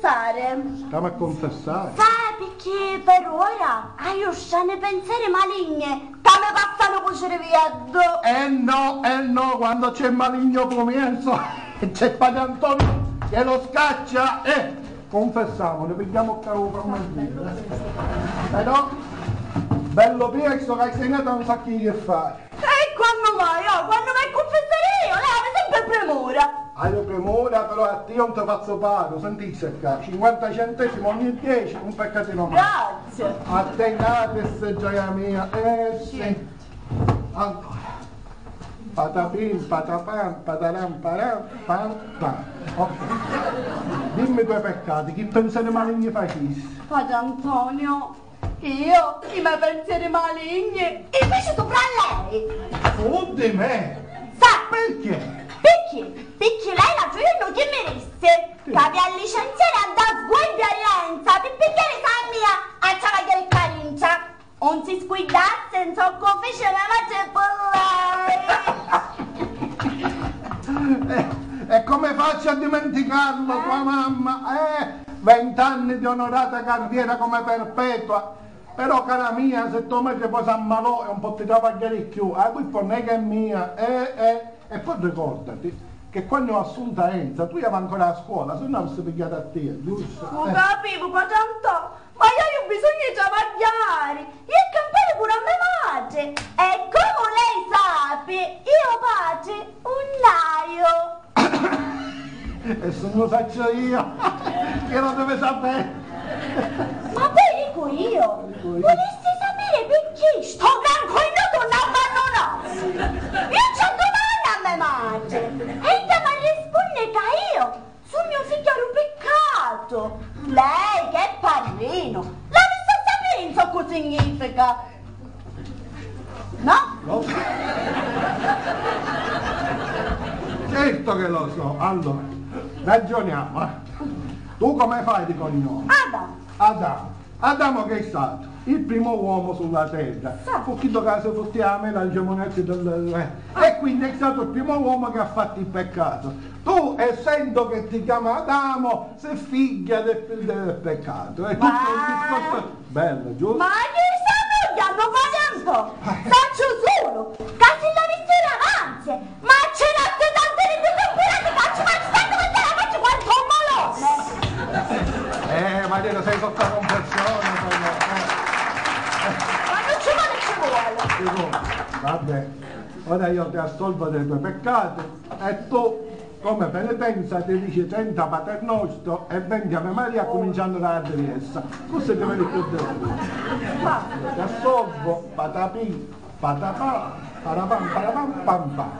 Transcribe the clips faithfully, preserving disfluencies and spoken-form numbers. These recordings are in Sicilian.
Sari. Stamu a cunfissari. Sai picchì per ora haiu strani pinseri maligni ca mi passanu cu u cirivieddu. E no, e no, quannu c'è malignu cumienzo c'è Padre Antonio che lo scaccia e cunfissamuni, pigghiamu ccà u frammagginu. Però, bellu piesu ca si nota un sacchi che fai. E quannu mai, oh, quannu vai a cunfissari io, lei havi sempri primura. Haiu primura, però a tia un ti fazzu paru, sentisse ccà, cinquanta centesimi ogni dieci, un peccatinu mai. Grazie. A te gratis, gioia mia, eh sì. Allora, patapim, patapam, pataram, param, pam, pam. Ok. Dimmi i tuoi peccati, chi pinseri maligni facisti? Padre Antonio, io? I me pensieri maligni i fici supra a lei! Su di me? Sa! Picchì? Picchì? Picchì lei l'altru jornu chi mi dissi? Sì. Ca avia a licenziari a dda sguagliarienza pi pigghiari sa mia a travagghiari ccà dintra. Un si scuiddassi, insoccu fici me matri pi lei! E, e come faccio a dimenticarlo, tua mamma? Eh, vent'anni di onorata carriera come perpetua. Però, cara mia, se tua matri poi s'ammalò e un po' ti travagghiari cchiù, a culpa non è che è mia, eh, eh. E poi ricordati che quannu ho assunta Enza, tu iavi ancora a scuola, se no avissi pigghiatu a tia, giusto? Lu capivu, Patantò, ma io haiu bisognu di travagghiari, e campari puru a me matri. E comu lei sapi, io patri un haiu. E se non lo saccio io, chi lo deve sapere? Ma poi dicu io, vulissi sapiri picchì sto gran coglione non ha abbandonato. Io ci domando a me madre e ella mi risponde che io sono figlio di un peccato. Lei che è padrino, l'avesse a sapere insomma cosa significa. No? Lo so. Certo che lo so. Allora, ragioniamo, eh. Tu come fai di cognome? Adamo. Adamo. Adamo che è stato il primo uomo sulla terra. Sa. Fu chiddu che si futtia a mela al gemonetto del, eh. E quindi è stato il primo uomo che ha fatto il peccato. Tu, essendo che ti chiami Adamo, sei figlia del, del peccato. È tutto un discorso. Bello, giusto? Ma chi sta bugghiannu, Patantò? Sacciu sulu ca si l'avissi davanzi, ma c'è tanti di quei componenti ca ci faccio tanto vedere la faccia quanto un malone! Eh, Maria, sei sotto la compressione, però, eh. Ma non ci vuole, ci vuole! Sicuro. Vabbè, ora io ti assolvo dei tuoi peccati e tu come penitenza ti dici trenta Pater Nostro e venti Ave Maria, cuminciannu da a Diviersa. Così ti veni più di uno. Ti assolvo, patapì, patapà, parapam, parapam, pam, pam.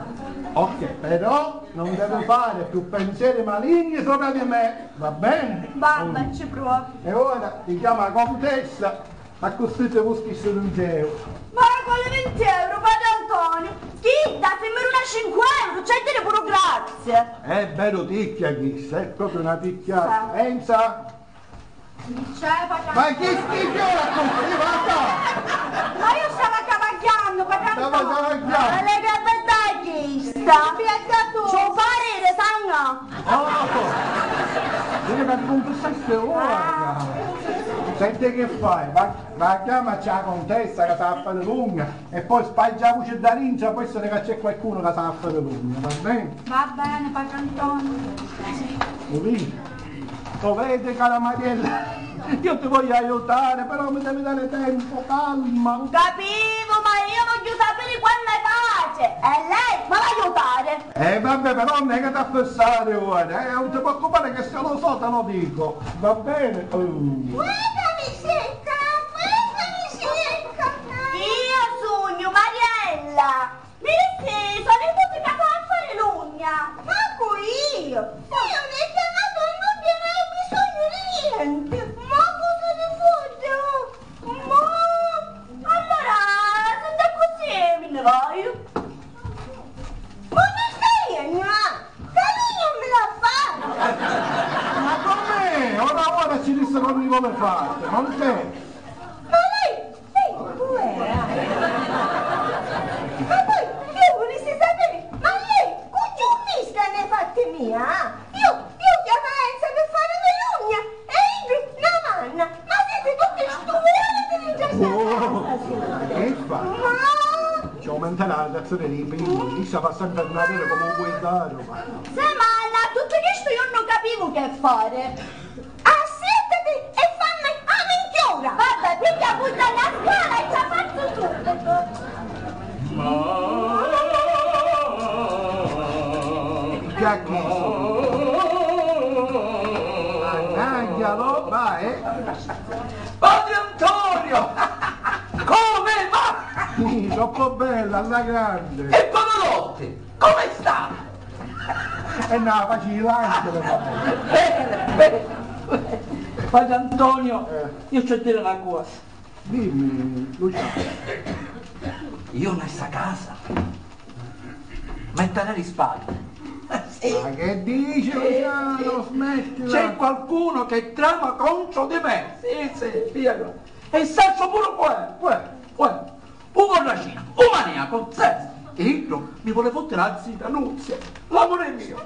Ok, però non devi fare più pensieri maligni sopra di me, va bene? Vabbè, ci provo. E ora ti chiamo la contessa. Accussì ti pustissi vinti euro. Ma quali vinti euro, Patantò? Chidda, si mi duna cincu euro, c'è a diri puru grazie. È veru ticchia chista, è proprio una ticchiata. Sa. Enza? Chi c'è, Patantò? Ma chi schifo era questo? Io vado! Ma io stavo travagghiannu, Patantò. Stava travagghiannu? Ma lei che bella chista. Spiega tu. C'ho parere, sanno. Oh! Vedi, ma ti confessaste ora. Ah. Senti che fai? Va, va a chiamare a contessa che sta a fare lunga e poi spargi la voce da dintra, può essere che c'è qualcuno che sta a fare lunga, va bene? Va bene, Patantò. Lo vedi? Lo vedi, cara Mariella? Io ti voglio aiutare, però mi devi dare tempo, calma. Lo capivo, ma io voglio sapere quando è pace. E lei mi va a aiutare. Eh, vabbè, però non è che ti affessare ora, eh, non ti preoccupare che se lo so te lo dico, va bene? Oh. Guardami secca, guardami secca. Io sugnu Mariella. Mi dissi, so niputi ca fa affari l'ugna. Mancu io. Io mi hai chiamato l'ugna, non ho bisogno di niente. Ma cosa ne fotte? Ma allora, se è così, me ne vado. Ma non stai a nulla, che lui non me la fa! Ma come? Ora, ora ci disse che non mi vuole fare, non te! Ma lei, lei dov'era? Ma poi, io volessi sapere, ma lei, cucciu mischia ne fatti mia? Io, io chiamo Enza per fare l'ugna! Mentali a la tazza di li pinni, issa fa sempre andari comu un guidaro. Sì, ma a tuttu chistu io non capivo che fare. Assittati e fammi a minchiura! Vabbè, piglia pure la scala e ci la faccio subito! Già chiuso. Mannaggia, lo, vai. Padre Antonio! Come va? Sì, troppo bella, alla grande. E Pavarotti, come sta? E no, faci l'angelo. Bene, bene. Padre Antonio, eh, io ci devo dire una cosa. Dimmi, Luciano. Io in sta casa metterei le spalle. Sì. Ma che dici, Luciano? Smettila. C'è qualcuno che trama contro di me. Sì, sì, via. E saccio pure qual è. Qual è? Qual è? U corracino, u maniaco, sì. E iddu mi vuole fottere a zita Nunzia, l'amore mio.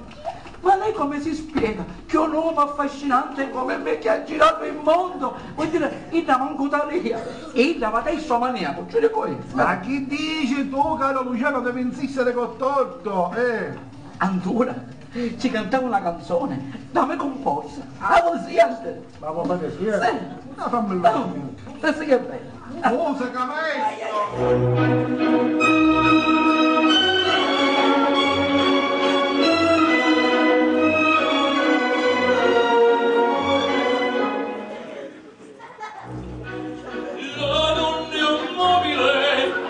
Ma lei come si spiega che un uomo affascinante come me che ha girato il mondo, vuol dire, idda mancu talia, idda va dai sto maniaco, ci dico io. Ma chi dici tu, caro Luciano, devi insistere con torto, eh? Allora, ci cantava una canzone, da me composta, la vuoi sentire? Ma va bene, sì, eh. Sì. Ma fammi il movimento. Sì, sì, che bello. Musica, maestro! La donna è un mobile,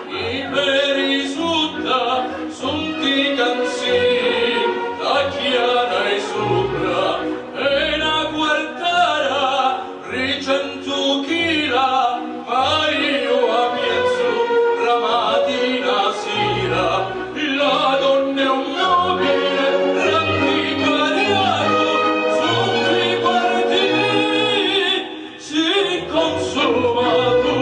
i peri sutta, sunti canzì, tacchiata e supra, e na quartara, tricentu chila, ma io a piensu, ra matina sira, la donna è un mobile, l'anticariato, sunti quarti. Si consumato,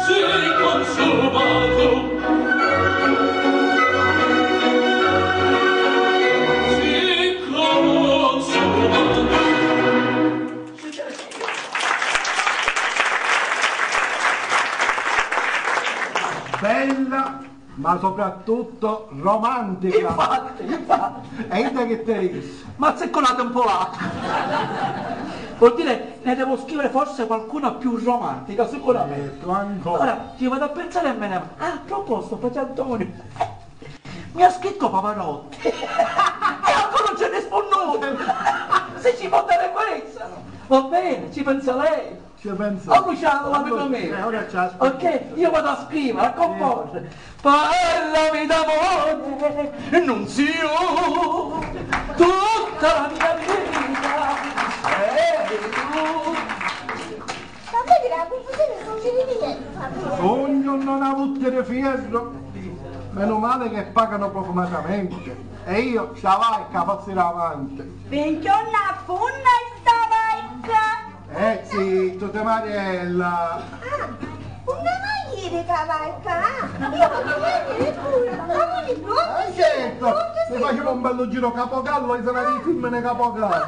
si consumato, si consumato. Bella, ma soprattutto romantica. Infatti, infatti. E idda che te dici? Ma c'è con la tempolata. Vuol dire, ne devo scrivere forse qualcuna più romantica, sicuramente. Certo, ancora. Ora, ci vado a pensare e me ne vado. Ah, a proposito, Padre Antonio, mi ha scritto Pavarotti. E ancora non ci ha risponnuto. Se ci può dare questa. Va bene, ci pensa lei. Ci penso. Oh, Luciano, amico mio. Eh, ora ci aspetta. Ok, io vado a scrivere, a comporre. Sì. Parlami d'amore, Nunzio, tutta la mia vita sei tu. Ma vedi, la confusione non ci vedi niente. Sognu non avutti di fierro. Meno male che pagano profumatamente. E io, sta vai, ca fossi davanti. Minchia, una funna sta vai ca. Eh, zitto, te Mariella! Ah, unni mai iri ca vai ca? Io voglio venire pure, ma non mi blocchi. Ah, certo, se facciamo un bello giro Capogallo, e sarà i film di Capogallo.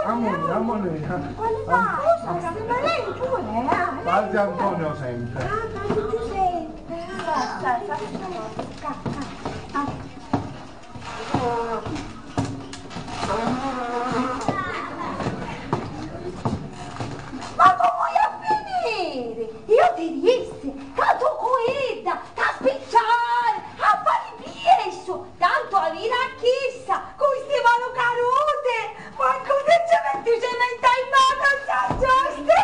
Amore, amore, amore. Quale va? Scusa, ma lei pure, eh? Padre Antonio sempre. Ah, Padre Giuseppe. Sta, sta, sta, sta. Ma comu haiu a finiri? Io ti dissi ca tu cu idda t'ha spicciari, a fari priessu, tantu aviri a chissa cu sti manu caruti, mancu si ci metti cementa in manu, sta giusti!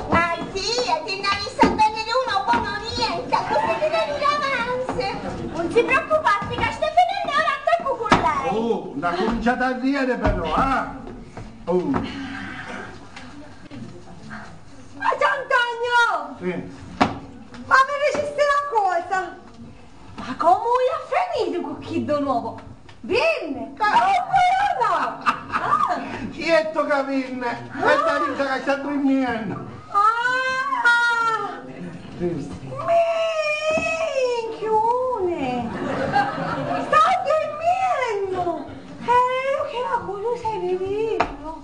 Ma zia, ti n'avissi a vènniri una o buono niente, accussì ti veni l'avanzi. Nun si preoccupassi ca sta finennu e ora attaccu cu lei. Oh, n'ha cuminciatu a rìdiri però, ah! Oh! Ma Giantagno! Sì. Ma mi dicisti na cosa? Ma comu haiu a finiri cu chiddu novu? Vinni! Ah. Oh, però no! Ah. Certu ca vinni! E sta dintra ca sta durmiennu! Ah! Sì. Minchiuni! Sta durmiennu! Eh, io che la conoscevi, vero?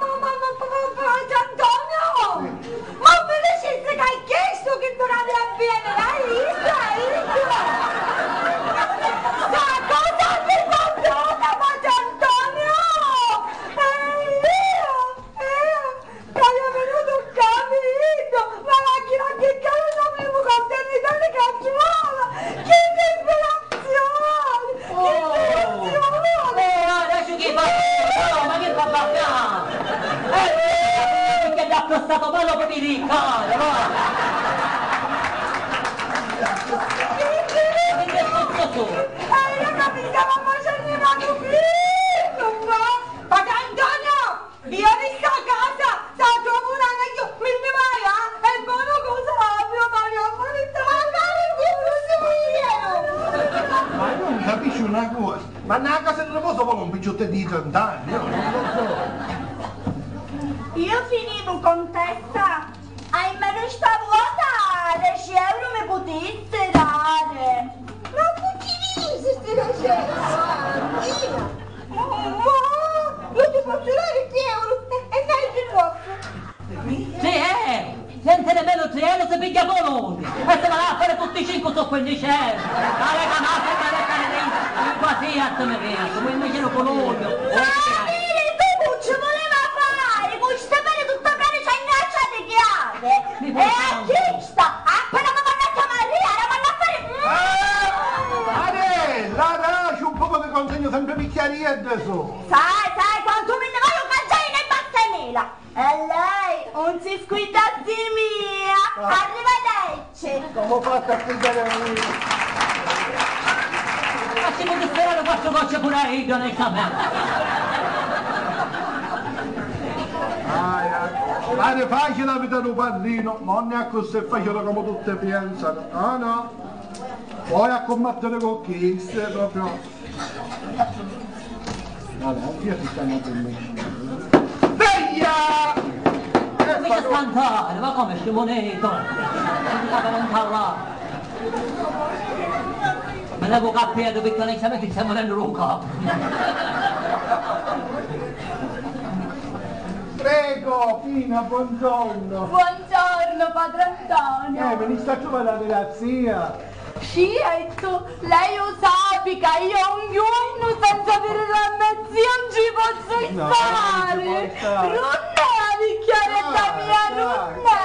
ma, ma, ma, ma, ma, Patri Antonio! Ma mi dicisti ca è chistu chi tu l'havi a vìdiri, hai vistu, hai vistu? Sta cosa si compiuta, Patri Antonio! E io, io, t'haiu vinutu ccà, mi iddu, ma la chi la chi ca non sapivu contennitari ca trova! Chi disperazioni! Chi disperazioni! Oh, adesso chi fa? Oh, ma chi fa papà? Eh, che ti ha costato male per i ricari, va! Che ti ha costato? Eh, io capisco, ma facendo una copina, ma... Padre Antonio! Io di sta casa, sta troppu una meglio, mi ne vai, ah? E buono cosa abbio, Mario, ma mi sta... Ma non capisci una cosa, ma nella casa di riposo vuole un picciotto di trenta anni, io non lo so. Io finivo contessa, almeno stavolta dieci euro mi potete dare. Ma chi mi dici sti dieci euro? Io? Ma io ti posso dare dieci euro e, e fai il rimborso. Sì, eh! Senti nemmeno dieci euro si piglia Bologna e se va a fare tutti i cinque su quindici euro. Ma le camate che le fare lì, quasi a te me vedo, come invece lo Bologna. Ma vedi, tu ci voleva fare, con ste pere tutto cane c'è ingacciate chiave. E a chi sta? Appena mi vanno a chiamare, io la vanno a fare. Ah! Adè, la raci un poco di contegno sempre picchiariedde su. Sai, sai, quantu mi ne voglio mangiare in barca mela. E lei non si scuida di mia. Ah. Arrivederci. Come ho fatto a scuidare a lui? Ma ci potesse dare quattro gocce pure a Ido nel cammello. Ah, eh. Pare facile la vita di un pallino, ma non è così facile come tutti pensano. Ah, no. Poi a combattere con chi? Se proprio... Vabbè, anch'io ti stanno a dormire. Sveglia! Come c'è scantare? Ma come, scimonetto? Non ti stava lontano là. Me levo capito perché onestamente stiamo venendo un capo. Prego, Pina, buongiorno. Buongiorno, padre Antonio. Eh, mi sta a trovare la zia. Certo, lei lo sa ca io un giorno senza avere la mia zia non ci posso stare. No, non ci può stare. Runnè, la vecchiaretta mia, runnè.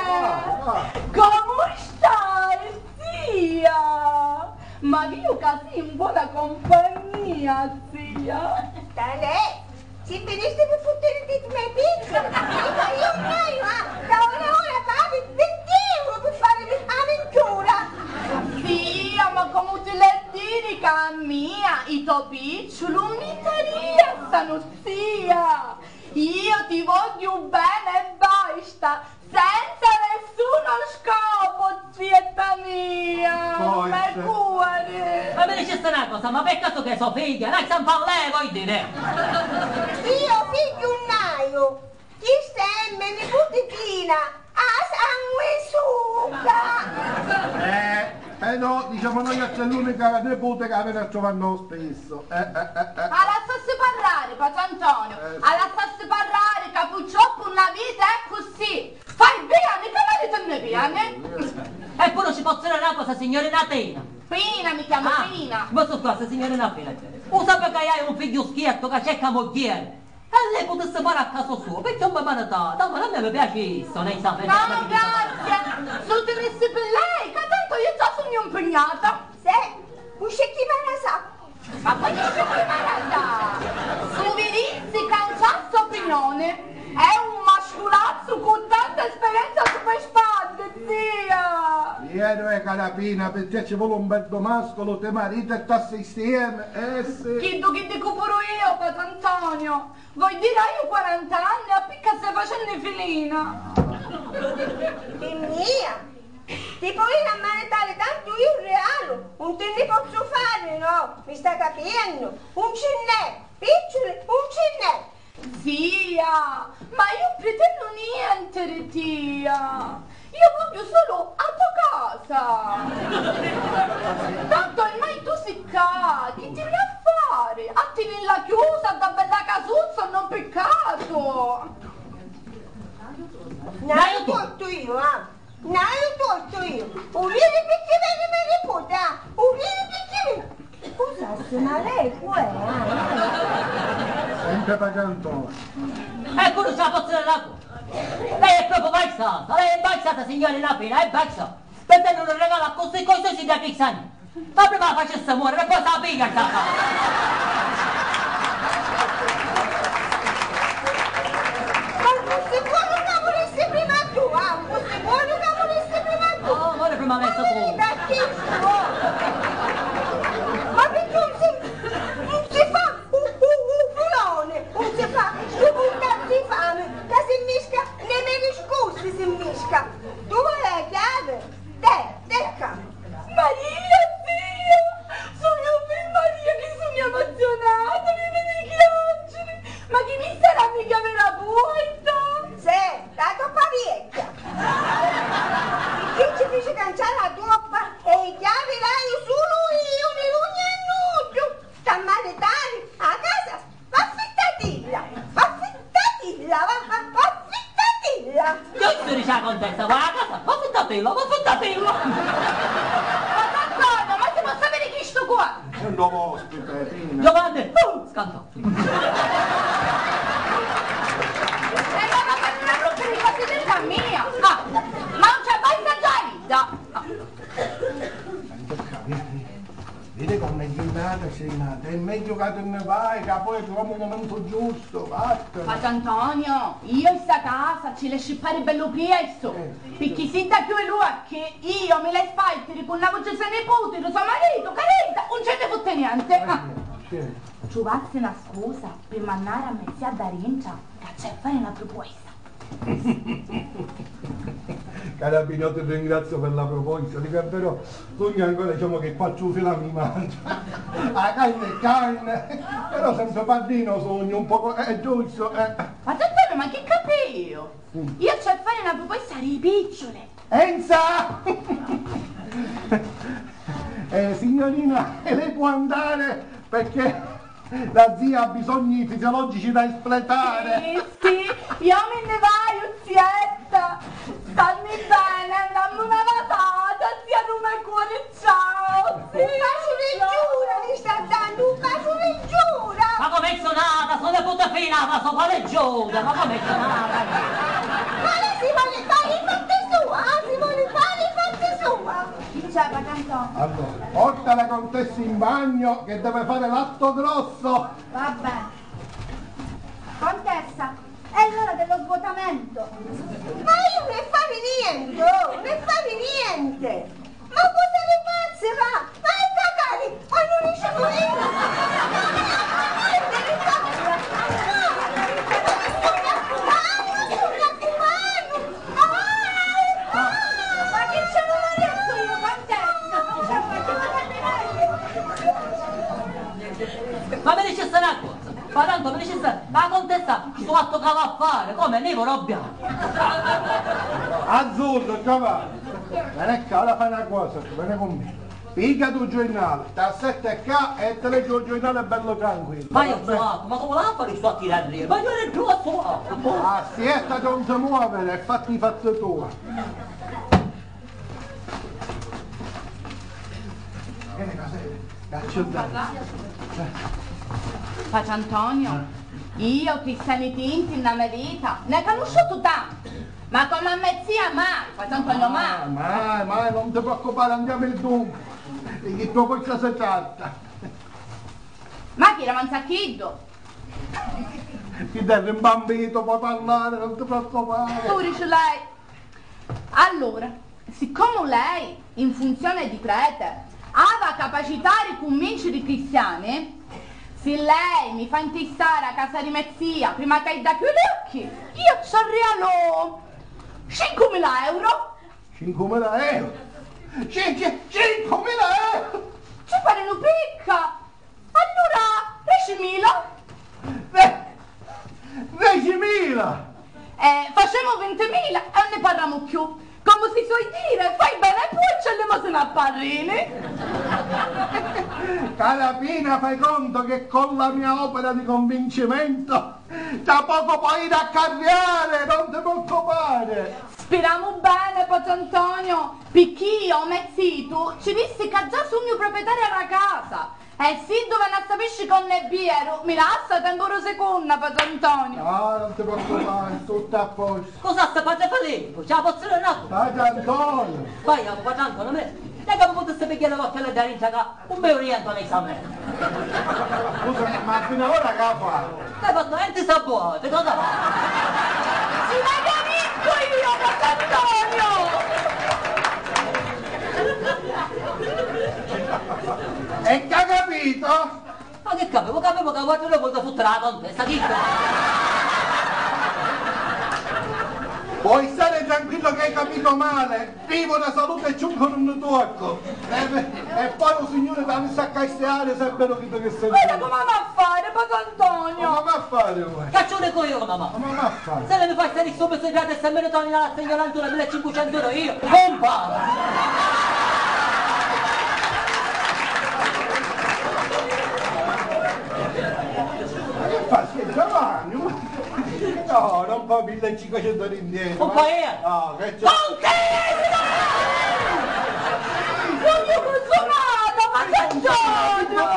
Come stai, zia? Ma io ca sì in buona compagnia, zia. Talè, si finiste per fottere di me pizzo, dico io ormai, ma da una ora fate venti euro per fare l'avventura. Zia, ma come ti le dire ca a mia i to picciuli non mi interessano, zia? Io ti voglio bene e basta, senza nessuno scopo, zietta mia, non me cuore. Ma mi diceste una cosa, ma per caso che so figlia? Lascia un po' lei, vuoi dire? Io figghiu nn'haiu, chista è me niputi Pina, a sanguisuta! Eh, eh no, diciamo noi è l'unica nipote che avete a trovare spesso. Eh, eh, eh, eh. A lassassi parlare, padre Antonio, eh, sì, a lassassi parlare, ca purtroppu nna vita è così. Fai bene, ca vedi te ne viene. Eppure ci posso dire una cosa, signorina Pina. Pina, mi chiamo Pina. Ma so cosa, signorina Pina. Lo sape che hai un figlio schietto che cerca mogliere. E lei potesse fare a caso suo, perché non mi maritata, ma a me mi piace isso, lei sa, no, grazie, su ti messi per lei, che tanto io già sono impegnata. Sì, un settimana sa. Ma quale settimana sa? Su virissi cancià sta opinione, è un masculazzo con tanta esperienza su per spalle, zia. Ieri è carapina, perché ci vuole un bel mascolo, te marito e t'assistiamo, eh sì. Chiddu chi dico pure io, padre Antonio. Voi dire, haiu quaranta anni, a picca stai facennu filina. Pi mia? Ti poi ammanettare tantu io regalu, non te ne posso fare, Oh, mi sta capiennu? Un ci nn'è, picciuli, un ci nn'è. Zia, ma iu pretennu nienti di tia. Iu vogghiu sulu a to casa. Tantu ormai tu si ccà, chi ti veni a fari? A tinilla chiusa dda bella casuzza, non piccatu. Nn'haiu tortu iu, ah! Nn'haiu tortu iu! U viri picchì veni me niputi, ah! U viri picchì veni! Scusassi, ma lei cu è, ah? Sempre Pacantoni. Eccu, non ce la pozzu diri la cu-, lei è proprio falsata, lei è falsata, signorina Pina, è falsata. Pretende un regalo accussì costosu da cristiani. Ma prima la facessi muoriri e poi se la pigghia sta fata. Ma fussi buonu ca murissi prima tu, ah, fussi buonu ca murissi prima tu. Oh, muori prima me sto. Ma vidi chi stu? Ma picchì un si, un si fa un, un, un fuloni, un si fa stu puntatu di fami ca si mmisca nei me discursi, si mmisca. Tu vuoi la chiave? Te, te ccà. Maria, zia! Sugnu pi Maria chi sugnu emozionata, mi veni di chianciri! Ma chi mi sarà mica vera vuoita? Sì, la toppa viecchia! Chi ci fici canciari la toppa e i chiavi l'haiu sulu iu, ni lu ni a nuddu! Sta maritari a casa, va affittatilla, va affittatilla, va, va, va affittatilla! Giustu dici la contessa, va a casa, va affittatilla, va affittatilla! Ma Antonio, ma si può sapere chi stu qua? È un nuovo ospite, Pina. Giovanni, uh, scantò. E ma, ma, ma, ma, ma, ma, mia! Ah, ma non c'è mai stata la vita! Ah. Vidi comu è jinata, è jinata. È megghiu ca ti nni vai, ca poi truvamu u mumentu giustu, vattani. Patrantonio, io sta casa ci l'haiu a scippari bellu priestu, eh, picchì si dda chiudi l'uocchi, io mi l'haiu a spartiri cu na vuci se niputi, di so maritu, ca di idda un ci nni futti nienti. Eh, ah, sì. Truvassi na scusa pi mannari a me zia dda dintra, ca ci haiu a fari na pruposta. Cara Pina, io ti ringrazio per la proposta, dico, è vero, sugnu ancora, diciamo che quattru fila mi mangia. La carne è carne, però sempre paddinu sugnu un poco, eh, è giusto, eh. Ma Antonio, ma chi capiu? Mm. Io ci haiu a fari na pruposta di picciuli. Enza! Eh, signorina, lei può andare perché la zia ha bisogni fisiologici da espletare. Sì, sì, io mi nni vaiu, zietta. Stammi bene, dammi una vasata, zia, non mi cuore, ciao. Un baciu di Giuda mi sta dannu, un baciu di Giuda. Ma come è sonata? Sono pute finata, so quale Giuda, ma come è sonata? Ma lei si vuole fare i fatti sua, ah? Si vuole fare i fatti sua. Chi c'è, Patrantonio? Allora, porta la contessa in bagno che deve fare l'atto grosso. Va bene. Contessa, è l'ora dello svuotamento. Ma io non ne fare niente, oh, non ne fare niente. Ma cosa ne pazzi, va? Ma è cacari, ma non riesce a morire. Ma chi ci vuole adesso io, Contessa? Ma mi dicesse una cosa, ma tanto mi dicesse, ma la contessa stu atto ca va a fare, come, nivo robbiamo? Azzurro, giovane, non è che ora fai una cosa, tu vieni con me. Pigghiati u giurnali, t'assetti ccà e ti leggi u giurnali bellu tranquillu. Ma io so atto, ma come la fa sto a tirare? Ma io non so atto. Ah, siesta, non ti muovere e fatti i fatti tua. Patrantonio, io cristiani tinti nna me vita ne canusciutu tanti. Ma come a me zia mai, Patrantonio, mai. Mai, mai, mai, non ti preoccupare, andiamo il dunque. Di chi tua cosa si tratta? Ma chi era manzacchiddu? Chi t'è rimbambito, puoi parlare, non ti preoccupare. Pure ce l'hai. Allora, siccomu lei, in funzione di prete, ava a capacitari e cunvinciri i cristiani, si lei mi fa intissari a casa di me zia prima ca idda chiudi l'uocchi, io ci arrialu cincumila euro. Cincumila euro? Ci, ci, cincumila euro? Ci parinu picca! Eh, facemu vintimila e non ne parliamo più. Come si suol dire, fai bene ai pucci e limosina a parrini. Carapina, fai conto che con la mia opera di convincimento tra poco puoi ir a carriare, non ti preoccupare. Spiramu bene, Pat'Antonio, picchì io, me zitu, ci dissi ca già sugnu proprietaria dâ casa. E siddu veni a sapisci ca non è vieru, mi lassa tempu ru secunnu, Pat'Antonio. Ah, non ti preoccupare, tutto a posto. Cosa sta, padre Filippo? Ce la pozzu diri na cosa? Pat'Antonio! Vai, Pat'Antonio, me, non è che mi putissi pigghiari la vacchella da dintra ca un mi oriento all'esame. Scusa, ma fino ad ora che ha fatto? Hai fatto venti sabuati, cosa fa? Ci vado ricco io, Pat'Antonio! E che ha capito? Ma che capivu? Capivu ca quattru ore poi ti fottu la contessa, chi? Puoi stare tranquillo che hai capito male. Vivo da salute e c'è un corno tuocco. E, e poi un signore ti ha visto a castiare, se è vero che ti che senti. Guarda come va a fare, Pat'Antonio. Ma va a fare, vuoi? Caccione con io, mamma. Ma va a fare. Se lei mi fa stare subito, se già se me ne torni la segnalantura millecinquecento euro io. Bomba! Ma che fa, Giovanni? No, non fa millecinquecento euro indietro. Con chi è? No, che c'è? Con chi è? Non mi consumata, ma che gioia!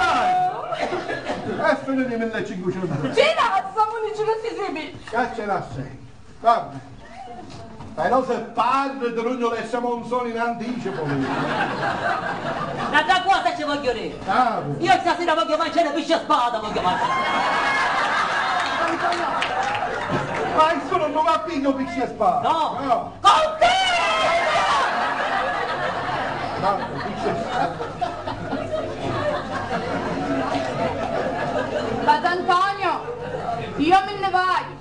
E finire millecinquecento euro. Ci lasciamo, non ci lasciamo. Che ce lasciamo? Vabbè. Però se parli di rugno e simonzoni in anticipo. N'altra cosa ci voglio dire. Ah, io stasera voglio mangiare pesce spada, voglio mangiare. Ma io non mi va piglio pesce spada. No. No. Con te! No, pesce spada. Pat'Antonio, io me ne vaggio.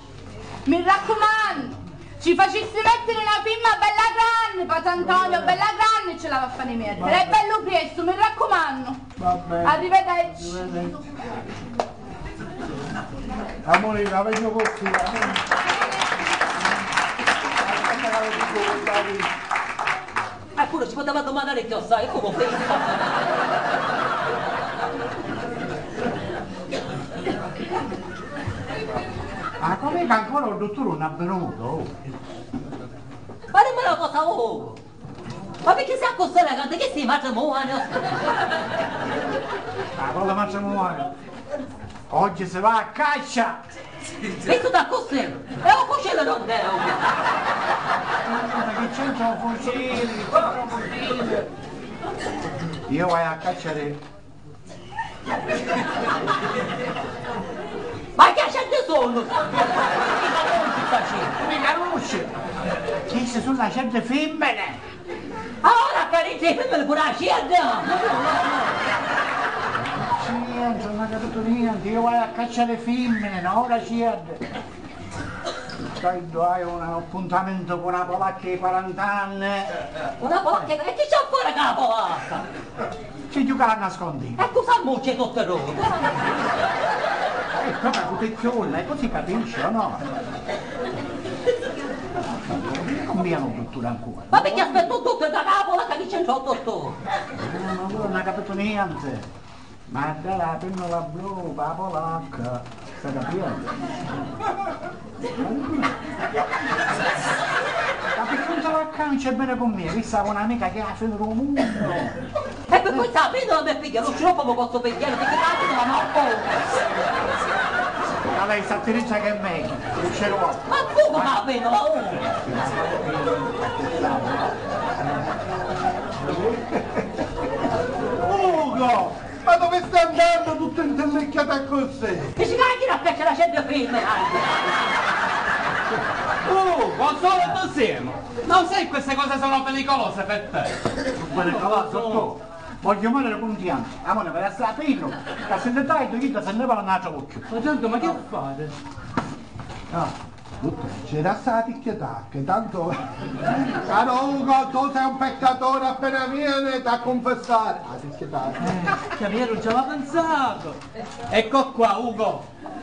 Mi raccumannu, ci facissi mettiri na firma bella granni, Pat'Antonio, bella granni ci l'ava a fari mettiri, e bellu prestu, mi raccumannu. Va bene. Arrivederci. Arrivederci. Amore, la vedo così, amore. Eppure ci poteva domandare chi lo sa, e come ho fatto? Ma come che ancora il dottore non è venuto? Ma dimmi una cosa, oh! Ma perché sei così elegante? Che sei matrimonio? Ah, con la matrimonio? Oggi si va a caccia! Vistu da così? E un fucile non è! Ma che c'entra un fucile? Che c'entra un fucile? Io vado a cacciare. Ma che gente sono? Mica conosci sta gente. Mica conosci? Queste sono le gente femmine. Ora accarizzi i femmini pure a cedda! Niente, non ho capito niente, io vado a caccia le femmine, no? Ora cedda. Poi hai un appuntamento con una polacca di quaranta anni. Una polacca? E chi c'ha a fare con la polacca? Ci giuca a nascondere. E cosa mucci tutto roto? Ecco, ma con te ciulla, e così capisci, o no? Non mi hanno tutto ancora. Ma perché aspetto tutto da capo, la camicia in sotto sto? Eh, ma allora non ha capito niente. Ma dai, la pennola blu, la polacca, sta capendo? Ma perché non te la cacci bene con me? Questa è un'amica che ha finito un mondo. E per questa la pennola mi piglia, lo sciroppo mi posso pigliare, perché la pennola non ho paura. Ma lei sta attenzione che è meglio, lo sciroppo. Ma come la pennola? Oh! Ugo! Ma dove stai andando tutto intellecchiato così? E si va a dire a caccia la gente prima, dai. Oh, ma solo tu siamo. Non sai queste cose sono pericolose per te. Pericoloso tu? Voglio morire con dianzi. Amore, per essere a pillo, che se ne dai, tu se ne va un altro occhio. Ma tanto, ma che fate? Ah. C'era sta ticchia tacca, tanto. Caro Ugo, tu sei un peccatore, appena viene da confessare. Ah, ticchia tacca. Eh, Javier, non ci aveva pensato. Ecco qua, Ugo.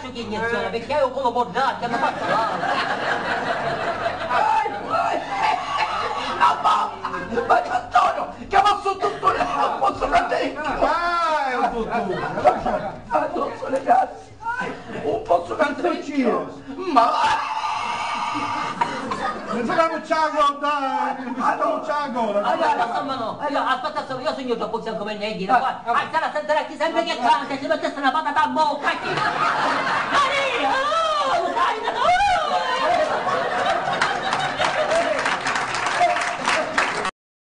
piaci chi iniezioni, picchì haiu u culu burracchiu, mi fazzu mali. Ai, ai, mamma! Ma Antonio, chiama su tuttu, non posso cantare. Ah, è un tuttu. Ah, non so le cazzo. Un pozzu cantari io? Ma... Non si capisci ancora, dai, non si capisci ancora. Allora, insomma, no, io, aspetta, io sugnu troppu fianco per niente, qua. Ah, sarà sentirà chi sempre che canta, si mettesse una patata a bocca, chi?